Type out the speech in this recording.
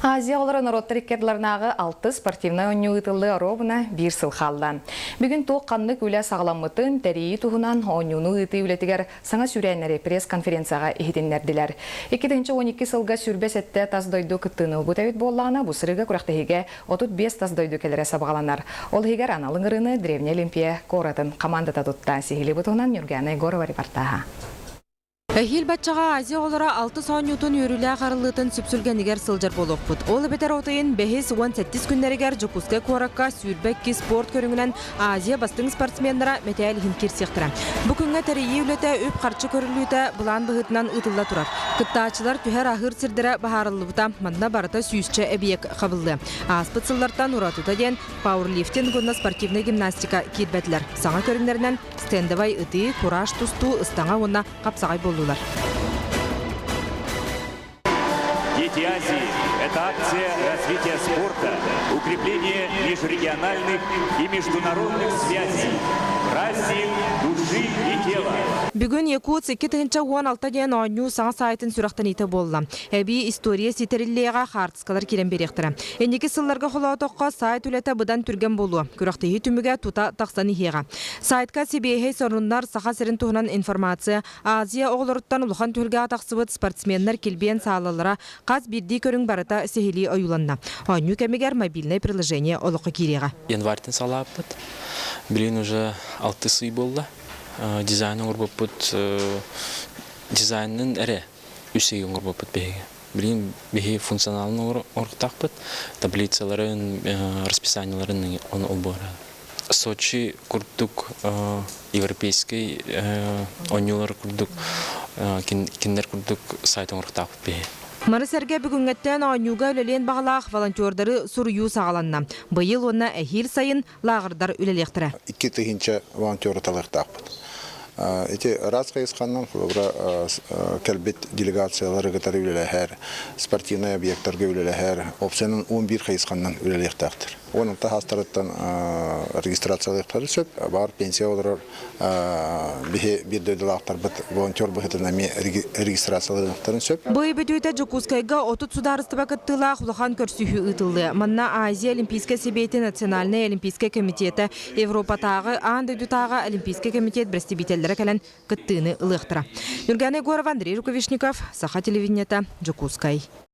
Азия оҕолоро норуоттар иккардыларынааҕы алтыс спортивнай оонньуу ыытыллыы оруобуна биир сыл хаалла. Бүгүн туох ханнык үлэ саҕаламмытын, тэрийии туһунан оонньууну ыытыы үлэтигэр саҥа сүүрээннэри пресс-конференцияҕа иһитиннэрдилэр. 2012 сылга 27 тас дойду кыттыыны ылбыт эбит буоллаҕына, бу сырыыга күрэхтэһиигэ 35 тас дойду кэлэрэ сабаҕаланар. Ол иһигэр анал ыҥырыыны Древняя Олимпия куоратын хамаандата тутта. Сиһилии бу туһунан Нюргана Егорова репортаһа. Эһиил баччаҕа Азия оҕолоро алтыс оонньуутун үөрүүлээх арыллыытын сүпсүлгэнигэр сылдьар буолуохпут. Ол эбэтэр от ыйын бэһис уон сэттис күннэригэр Дьокуускай куоракка 22 спорт көрүҥүнэн Азия бастыҥ спортсменнара мэтээл иһин киирсиэхтэрэ. Бу күҥҥэ тэрийии үлэтэ үп-харчы көрүллүүтэ былаан быһыытынан ыытылла турар. Кыттааччылар түһэр-аһыыр сирдэрэ быһаарыллыбыта. Манна барыта сүүсчэ эбийиэк хабыллыа. Ааспыт сыллартан уратыта диэн пауэрлифтинг уонна спортивнай гимнастика киирбэтилэр. Саҥа көрүҥнэринэн стендовай ытыы, кураж тустуу, ыстаҥа уонна хапсаҕай буоллулар. Дети Азии – это акция развития спорта, укрепление межрегиональных и международных связей, праздник души и тела. Бүгүн Якутск 2016 диэн оонньуу саҥа саайтын сүрэхтэниитэ буолла. Эбии история ситэриллиэҕэ хаартыскалар киирэн биэриэхтэрэ. Инники сылларга холоотоххо, сайт үлэтэ быдан түргэн буолуо. Күрэхтэһии түмүгэ тута тахсан иһиэҕэ. Сайтка сибиэһэй сонуннар, Саха сирин туһунан информация, Азия оҕолоруттан улахан түһүлгэҕэ тахсыбыт спортсменнар килбиэн саалалара, хас биирдии көрүҥ барыта сиһилии ойууланна. Оонньуу кэмигэр мобильнай приложение олоххо киириэҕэ. Январьтан саҕалаабыппыт. Билигин уже алтыс ый буолла. Дизайн оҥорбуппут дизайнын эрэ үс ый оҥорбуппут биһиги. Билигин биһи функционалын оҥоруохтаахпыт, таблицаларын, расписаниеларын ону олбуора. Сочи курдук европейский оонньуулар курдук кинилэр курдук сайт оҥоруохтаахпыт биһи. Маны сэргэ бүгүҥҥэттэн оонньууга үлэлиэн баҕалаах волонтердары суруйуу саҕаланна. Быйыл уонна эһиил сайын лааҕырдар үлэлиэхтэрэ. 2000 волонтеру талыахтаахпыт. Ити араас хайысханан, холобура, кэлбит делегациялары кытары үлэлэһэр, спортивнай объектарга үлэлэһэр, опциянан 11 хайысханан үлэлиэхтээхтэр. 16 хаастарыттан регистрациялыахтарын сөп. Баар пенсия олорор биһи биир дойдулаахтарбыт волонтер быһыытынан эмиэ регистрацияланыахтарын сөп. Бу ый бүтүүтэ Дьокуускайга 30 судаарыстыба кыттыылаах улахан көрсүһүү ыытыллыа. Манна Азия Олимпийскай Сэбиэтин Национальнай Олимпийскай комитета, Европатааҕы, аан дойдутааҕы Олимпийскай комитет бэрэстэбиитэллэрэ кэлэн кыттыыны ылыахтара. Нюргана Егорова, Андрей Рукавишников, Саха телевидениета, Дьокуускай.